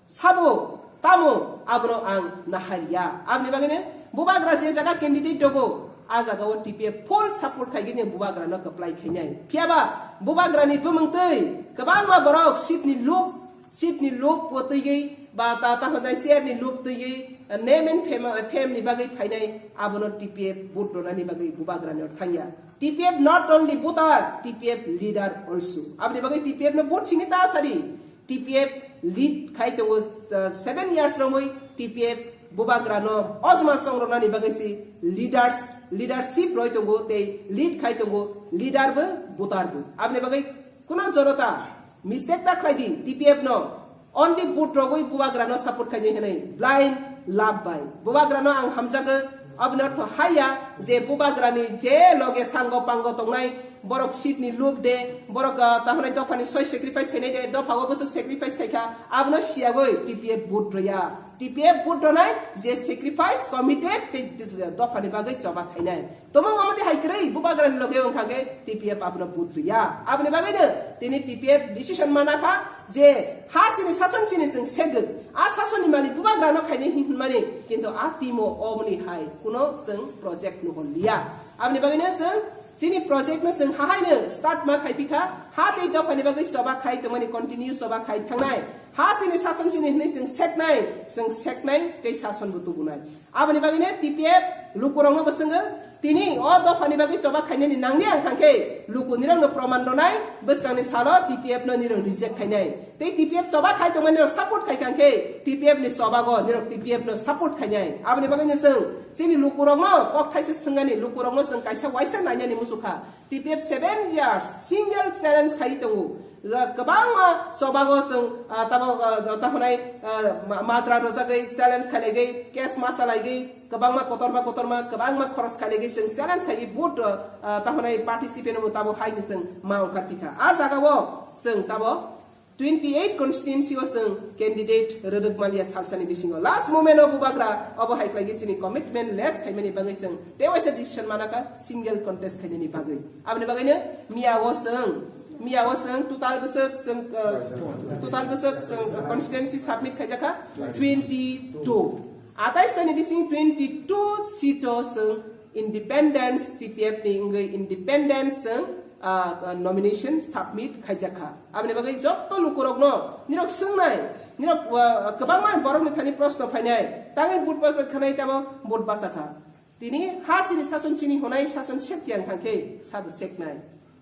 sabo tamo abono ang naharya. Aboni bagwino bubagra je jaga candidate dogo, a jagao T P F full support khaigini bubagrano kwplai khainai. Phiyaba bubagrani bumungtwi kwbangma borok seat ni loop, seat ni loop o twiwi ba ta, ta hwnjai chair ni loop twiwi, name and fame, fame ni bagwi phainai, abono T P F vote ronani bagwi bubagrani or thangya. T P F not only voter, T P F leader also. Aboni bagwi T P F no vote sini ta sadi. T P F lead khai tongo, uh, seven years romwi T P F bubagrano ojma songroknani bagwi si leaders, leadership roi tongo tei lead khai tongo leader bo voter bo. Aboni bagwi kuno jonota mistake ta khlai di T P F no only vote rogwi bubagrano support khainai hwnwi blind love bai. Bubagrano ang hamjago, aboni ortho haiya je bubagrani je loge sango pango tongnai borok seat ni loop de, borok, ah, tahonai dophani soi sacrifice khainai de, dopha o bwswk sacrifice khaikha, abono siyagwi T P F vote rwya. T P F vote rwnai je sacrifice committed tei dophani bagwi choba khainai. Tomung omo twi hai kwrwi bubagrani loge wngkha khe T P F abono vote rwya. Aboni bagwino tini T P F decision mana kha je ha chini sason chini chwng segwi. A sasonni malik bubagrano khainai hin hwnmani, kintu a timo omoni hai kuno chwng project nuhon liya. Aboni bagwino chwng chini project no chwng hahaino start ma khai pikha, ha tei dophani bagwi choba khai tongmani, continue choba khai thangnai. Ha chini sason chini hwnwi chwng seknai, chwng seknai tei sason bo tubunai. Aboni bagwino T P F lukurokno bo chwngo, Tini o dophani bagwi choba khainani nangni ang khankhe luku nirokno proman rwnai, bwskangni salo T P F no nirok reject khainai. Tei T P F choba khai tongmani rok support khai khankhe T P F ni chobago nirok T P F no support khainai. Aboni bagwino chwng chini lukurokno kok thaisa swngani, lukurokno chwng kaisa waisa nainani muchukha. T P F seven years single challenge khai tongo. Kwbangma chobago chwng, ah, tabo, ah, tamo hwnai, ah, ma-, majra rwjagwi challenge khailaigwi, case ma chalaigwi, kwbangma kotorma kotorma, kwbangma khoros khailaigwi chwng challenge khaiwi vote, ah, tamo hwnai participant bo tabo haino chwng ma ongkar pikha. A jagao chwng tabo twenty eight constituency o chwng candidate rwrwk manliya salsani bisingo. Last moment o bubagra obo hai khlaigwi chini commitment less khaimani bagwi chwng tewaisa decision manakha single contest khainani bagwi. Aboni bagwino miyago chwng, miyago chwng total bwswk chwng, uh, total bwswk chwng constituency submit khaijakha twenty two. Atais tani bising twenty two seat o chwng independence, T P F ni wngwi independence chwng, ah, nomination submit khaijakha. Aboni bagwi jotto lukurokno nirok swngnai, nirok, ah, kwbangma borokni thani proshno phainai, tangwi vote bai bai khanai tamo vote bachakha. Tini ha chini sason chini hwnai sason sek yang khankhe sabo seknai.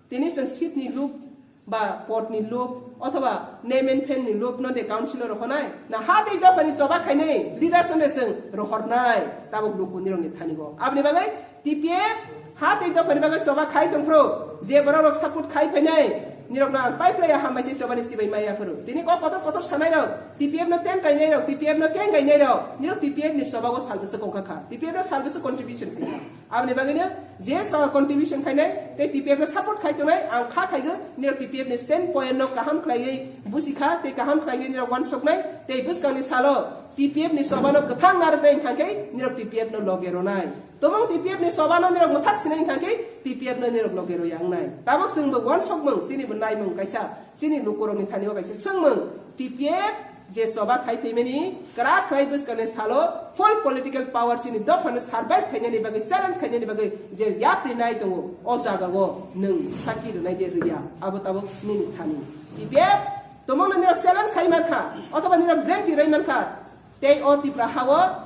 Tini chwng seat ni lob ba pod ni lob othoba name and fame ni lob no de councillor rok honai na ha tei dopha ni choba khainai leaders no de chwng rohornai tabuk luku nirok ni thani bo. Aboni bagwi T P F ha tei dopha ni bagwi choba khai tongphuru je borok rok support khai phainai nirok no ang pai phlai ya hambai tei choba ni sibai maya phuru. Tini kok kotor kotor sanai rok T P F no ten kainai rok, T P F no keng kainai rok, nirok T P F ni choba o sal bwswk ongkha kha, T P F no sal bwswk contribution khai kha. Aboni bagwino je so contribution khainai tei T P F no support khai tongnai, ang kha khaigo nirok T P F ni stand point no kaham khlaiwi busi kha tei kaham khlaiwi nirok uansuknai tei bwskangni salo T P F ni choba no kwthang narwknai wngkha khe nirok T P F no loge rwnai. Tomong T P F ni choba no nirok mwthak sinai wngkha khe T P F no nirok loge rwya wngnai. Tabuk chwng bo uansukmung, chini bo naimung kaisa, chini lukurok ni thani o kaisa swngmung, T P F je choba khai phaimani kwrak khlai bwskangni salo full political power chini dopha no survive khainani bagwi, challenge khainani bagwi je yapri nai tongo, o jaga o nwng saki rwnai de rwya, abo tabuk nini thani. T P F tomong no nirok challenge khai mankha othoba nirok guarantee rwi mankha, tei o Tipra ha o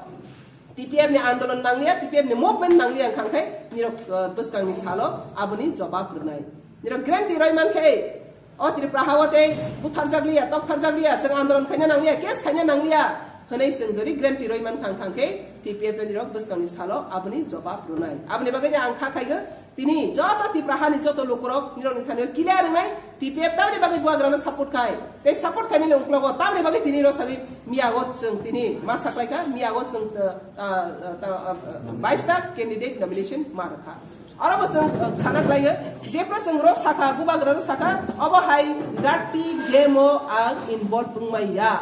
T P F ni andolon nangliya, T P F ni movement nangliya wngkha khe nirok, uh, bwskangni salo aboni jobab rwnai. Nirok guarantee roi mankhe, o Tripura ha o tei butharjakliya, toktharjakliya, chwng andolon khaina nangliya, case khaina nangliya hwnwi chwng jodi guarantee roi mankha wngkha khe T P F nirok bwskangni salo aboni jobab rwnai. Aboni bagwi ang kha khaigo, tini joto Tripura hani joto lukurok nirokni thani o clear wngnai, T P F tamni bagwi buagrano support khai. Tei support khaimani uklogo tamni bagwi tini rw sagwi miyago chwng tini ma saklaikha, miyago chwng, uh, uh, uh, uh, uh, bais ta candidate nomination ma rwkha. Oro bo chwng, uh, sana khlaio, jephru chwng rw sakha, bubagrano sakha, obo hai dirty game o ang involve wngmaya.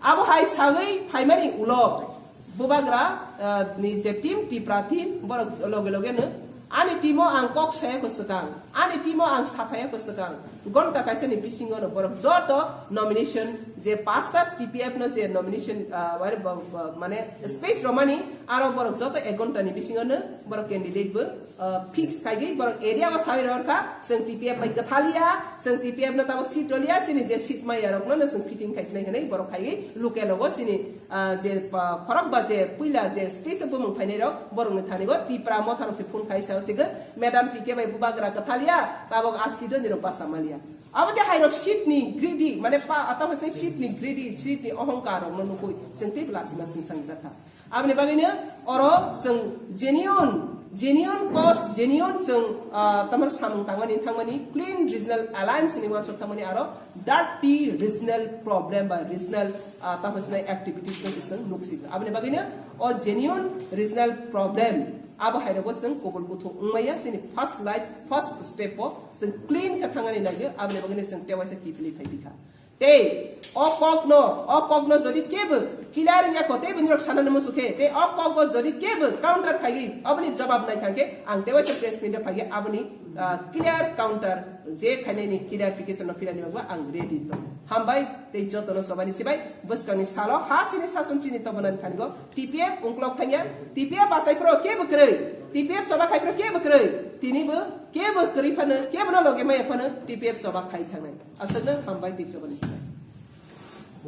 Abo hai sagwi phaimani ulo bubagra, ah, ni je team, Tipra team, borok loge loge no ani team o ang kok saya ko swkang, ani team o ang saphaya ko swkang, gonta kaisa ni bisingo no borok joto nomination je pasta T P F no je nomination, ah, wari bo-, bo-, mane space romani aro borok joto ek gonta ni bisingo no borok candidate bo, ah, fix khaigwi borok area o sawi rwkha, chwng T P F bai kwthaliya, chwng T P F no tamo seat roliya, chini je seat maya rokno no chwng fitting khaisnai hwnwi borok khaigwi local o chini, ah, je pa-, khorok ba je puila je space o bumung phainai rok borokni thani o Tipra motha rok se phone khai sao sigo, "Madam P K bai bubagra kwthaliya, tabok a seat o nirok basa maliya." Abo de hai rok seat ni greedy, mane pa, ata hwsai seat ni greedy, seat ni ohongkar rok no nukui chwng tei blasima sing sang jakha. Aboni bagwino oro chwng genuine, genuine cause, genuine chwng, ah, tamar samung tangmani, thangmani, clean regional alliance ni uansuk thangmani aro dirty regional problem ba regional, ah, tamo sinai activities no chwng nuksik. Aboni bagwino o genuine regional problem abo hai rogo chwng kubul kuthu wngmaya chini first life, first step o chwng clean khe thangani naiyo, aboni bagwino chwng tewaisa kiphilwi phai bikha. Tei o kokno, o kokno jodi kebo clear wngya kho, tei bini rok sanani musu khe, tei o kokbo jodi kebo counter khaiwi, oboni jawab nai thangkhe, ang tewaisa press meet o phaiwi aboni, ah, clear counter je khainani clarification no philani bagwi ang ready tong. Hambai tei jotono chobani sibai bwskangni salo ha chini sason chini tobonani thani go T P F ungklok thangya, T P F bachai phro kebo kwrwi, T P F choba khai phro kebo kwrwi, tini bo kebo kwrwi phano, kebo no loge maya phano T P F choba khai thangnai. Aswkno hambai tei chobani sina.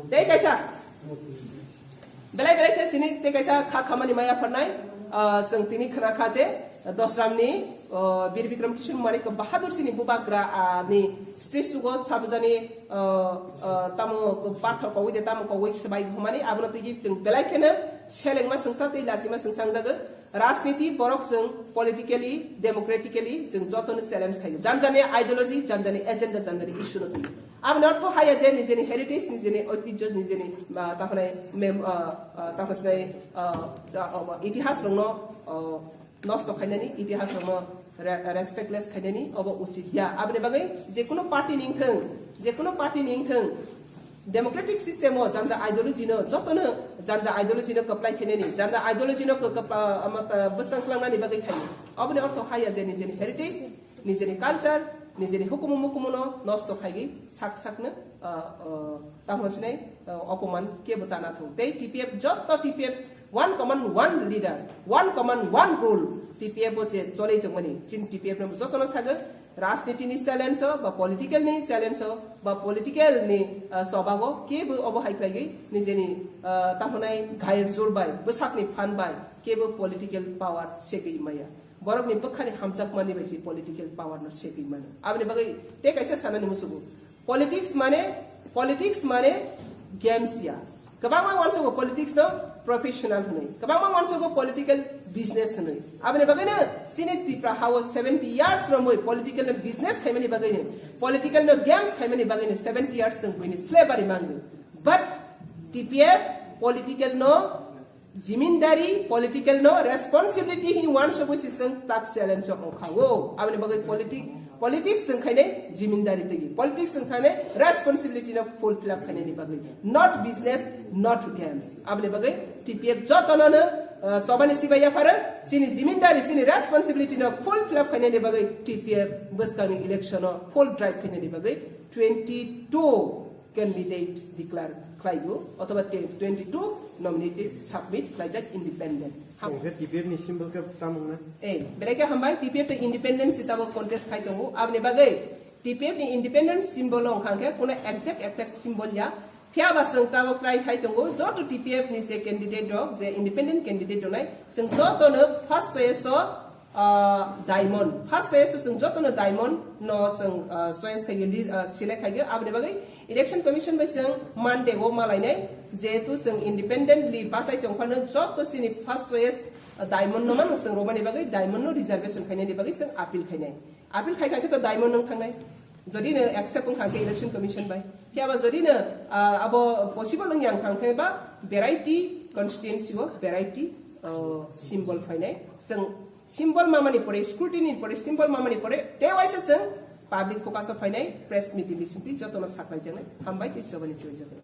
Tei kaisa. Belai belai khe chini tei kaisa kha khamani maya phornai, ah, chwng tini khna kha je, Dosramni, uh, Bir Bikram Kishore Manik Bahadur sini bubagra, ah, ni stage sugo sabjani, uh, uh, tamo pathor kogwi de tamo kogwi swbai humani abono tigi chwng belai kheno selengma sengsa tei lachima sengsa wngjago. Rajniti borok chwng politically, democratically chwng jotono challenge khaio. Janjani ideology, janjani agenda, janjani issue no twi. Aboni ortho haya je nijeni heritage, nijeni oitijjo, nijeni, ah, tahonai mem-, ah, ah, tahonai, ah, ja-, oh, itihas rokno, oh, nosto khainani, itihas rokno re-, respectless khainani, obo usit ya. Aboni bagwi je kuno party ni wngthung, je kuno party ni wngthung, democratic system o janja ideology no jotono janja ideology no kwplai khainani, janja ideology no kw-, kwp-, ah, ama ta-, bwskang klangnani bagwi khaio. Oboni ortho haya je nijeni heritage, nijeni culture, nijeni hukumu mukumu no nosto khaigwi sak sakno, ah, ah, tamo sinai, ah, opoman kebo tana thung. Tei T P F joto T P F one command, one leader, one command, one rule. T P F o je cholei tongmani, chini T P F no jotono sagwi, rajniti ni challenge o, ba political ni challenge o, ba political ni, ah, sobago kebo obo hai khlaigwi nijeni, ah, tahonai gair jur bai, bwsakni phan bai kebo political power segwi maya. Borokni bwkhani hamjakmani bai se political power no segwi mano. Aboni bagwi tei kaisa sanani musugo. Politics mane, politics mane games ya. Kwbangma uansugo politics no professional hwnwi. Kwbangma uansugo political business hwnwi. Aboni bagwino chini Tripura hao seventy years romwi political no business khaimani bagwino, political no games khaimani bagwino seventy years chwng buini slavery mango. But T P F political no jimindari, political no responsibility hi uansugwi se chwng tak challenge o wngkha o. Aboni bagwi politic-, politics chwng khainai jimindari tigi. Politics chwng khainai responsibility no fulfill up khainani bagwi. Not business, not games. Aboni bagwi T P F jotono no, uh, chobani sibai yapharo, chini jimindari, chini responsibility no fulfill up khainani bagwi T P F bwskangni election o full drive khainani bagwi twenty two candidate declare khlaigo, othoba te-, twenty two nominated submit khlaijak independent. Ham- Hwnkhe T P F ni symbol khe tamo wngna? Eh, belai khe hambai, T P F tei independent se tamo contest khai tongo. Aboni bagwi T P F ni independent symbol wngkha khe kuno exact exact symbol ya. Phiya ba chwng tamo try khai tongo, joto T P F ni je candidate rok, je independent candidate rok nai, chwng joto no first choice o ah, diamond. First choice chwng jotono diamond no chwng, ah, choice khaigwi, li-, ah, select khaigwi. Aboni bagwi election commission bai chwng Monday o malainai, jehetu chwng independently bachai tongphano joto chini first choice, ah, diamond no mano chwng romani bagwi diamond no reservation khainani bagwi chwng appeal khainai. Appeal khai khai khe to diamond no wng thangnai. Jodi no accept wng kha khe election commission bai. Phiya ba jodi no, ah, abo possible wng yang kha khe ba variety constituency o variety, ah, symbol phainai. Chwng symbol mamani pore, scrutiny ni pore, symbol mamani pore, tei waisa chwng public focus o phainai, press meeting bisingtwi jotono saklaijaknai. Hambai tei chobani chwng jotono.